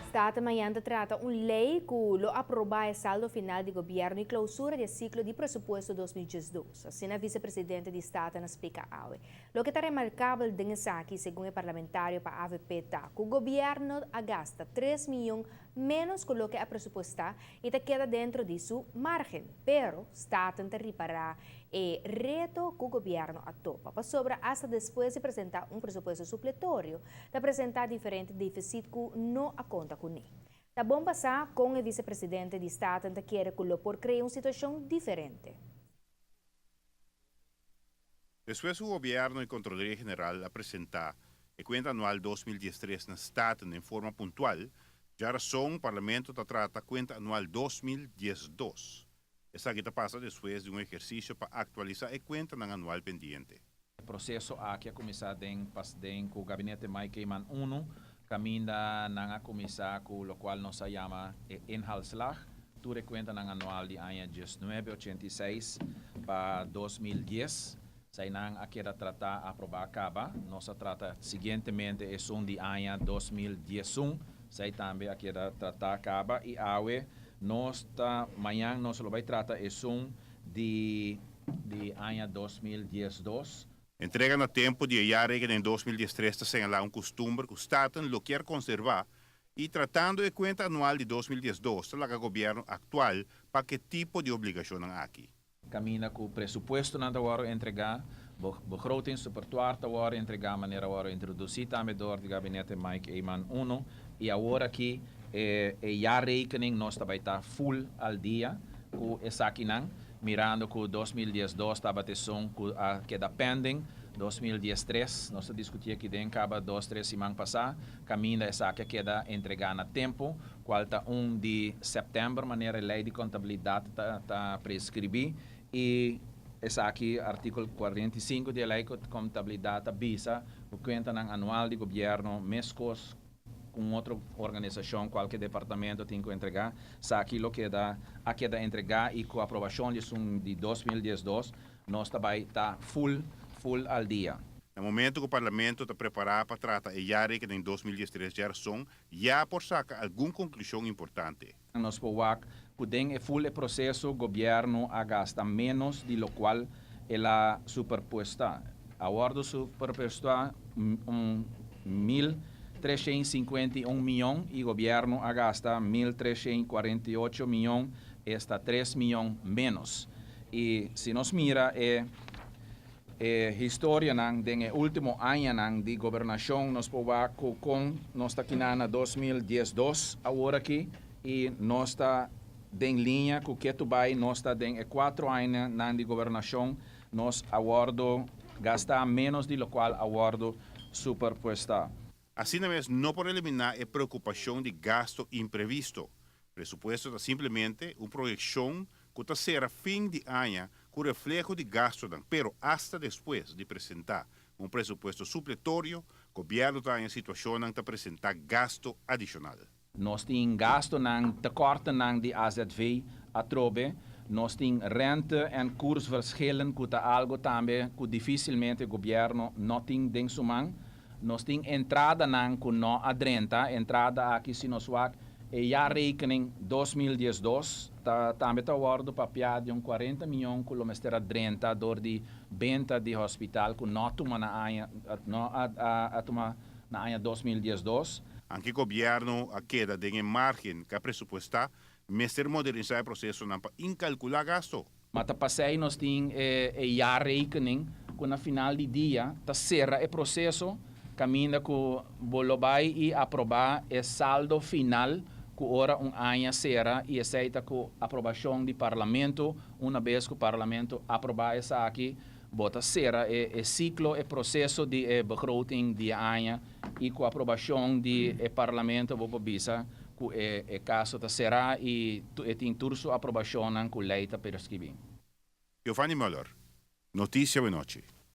Staten mañan ta trata un ley cu lo aproba e saldo final di gobierno y clausura di e ciclo di presupuesto 2012. Asina vicepresidente di Staten a splica awe. Loke ta remarcabel den esaki, segun e parlamentario pa AVP, ta cu gobierno a gasta 3 miyon menos cu loke a presupuesta y ta keda dentro di su margen. Pero Staten ta ripara e reto cu gobierno a topa, pasobra hasta despues di presenta un presupuesto supletorio, ta presenta diferente deficit cu no a conta cune. Ta bon pa sa con e vicepresidente di Staten ta kere cu lo por crea un situacion diferente. Despues cu Gobierno y Controloria General a presenta e cuenta anual 2013 na Staten den forma puntual, djarason Parlamento ta trata cuenta anual 2012. Esaki ta pasa despues di un ehercicio pa actualisa e cuentanan anual pendiente. E proceso aki a cuminsa den pas den cu gabinete Mike Eman 1, caminda nan a cuminsa cu locual nos a yama e inhaalslag, tur e cuentanan anual di aña 1986 pa 2010. Eseynan a keda trata, aproba, caba. Nos a trata siguientemente esun di aña 2011. Esey tambe a keda trata, caba, y awe nos ta, mañan nos lo bay trata esun di aña 2012. Entrega na tempo di jaarrekening 2013 ta señala un custumber cu Staten lo kier conserva y tratando e cuenta anual di 2012 ta gobierno actual pa ki tipo di obligacion aki. Caminda cu presupuestonan ta wordo entrega, begroting suppletoire ta wordo entrega manera wordo introduci tambe door di gabinete Mike Eman 1, y awor aki e jaarrekening nos tambe ta full al dia cu esakinan, mirando cu 2012 tabata esun cu a keda pending. 2013 nos a discuti aki den caba 2, 3 siman pasa, caminda esaki a keda entrega na tempo, cual ta 1 di september, manera ley di contabilidad ta prescribi, y esaki, articulo 45 di ley di contabilidad ta bisa e cuentanan anual di gobierno, mescos cu otro organisacion, cualkier departamento tin cu entrega, esaki lo keda a keda entrega, y cu aprobacion di un di 2012 nos tambe ta full full al dia. Na momento cu e Parlamento ta prepara pa trata e jaarrekening 2013 djarason, ya por saca algun conclusion importante. Nos por wak cu den e full proceso gobierno a gasta menos di locual el a superpuesta. A wordo superpuesta un 1.351 miyon y gobierno a gasta 1.348 miyon, esta 3 miyon menos. Y si nos mira e historianan den e ultimo añanan di gobernacion, nos por wak con nos ta aki na 2012 awor aki y nos ta den liña cu keto bay nos ta den e 4 añanan di gobernacion nos a wordo gasta menos di locual a wordo superpuesta. Asina mes, no por elimina e preocupacion di gasto imprevisto. Presupuesto ta simplemente un proyeccion cu ta cera fin di aña cu refleho di gasto, pero hasta despues di presenta un presupuesto supletorio, gobierno ta den situacion ta presenta gasto adicional. Nos tin gastonan, tekortennan di AZV atrobe, nos tin rente en koersverschillen cu ta algo tambe cu dificilmente gobierno no tin den su man. Nos tin entradanan cu no a drenta, entrada aki, si nos wak e jaarrekening 2012, ta tambe ta wordo papia di un 40 miyon cu lo mester a drenta door di benta di hospital cu no tuma na aña no a tuma na aña 2012. Aunke gobierno a keda den margen cu a presupuesta, mester modernisa e procesonan pa incalcula gasto. Mas ta p'esey nos tin e jaarrekening cu na final di dia ta cera e proceso, caminda cu bo lo bay y aproba e saldo final cu ora un aña cera, y esey ta cu aprobacion di Parlamento. Un bes cu Parlamento aproba esaki, bo ta cera e ciclo, e proceso di e begroting di aña, y cu aprobacion di e Parlamento bo por bisa cu e caso ta cera y tin tur su aprobacion cu ley ta prescribi. Giovanni Müller, Noticia Anochi.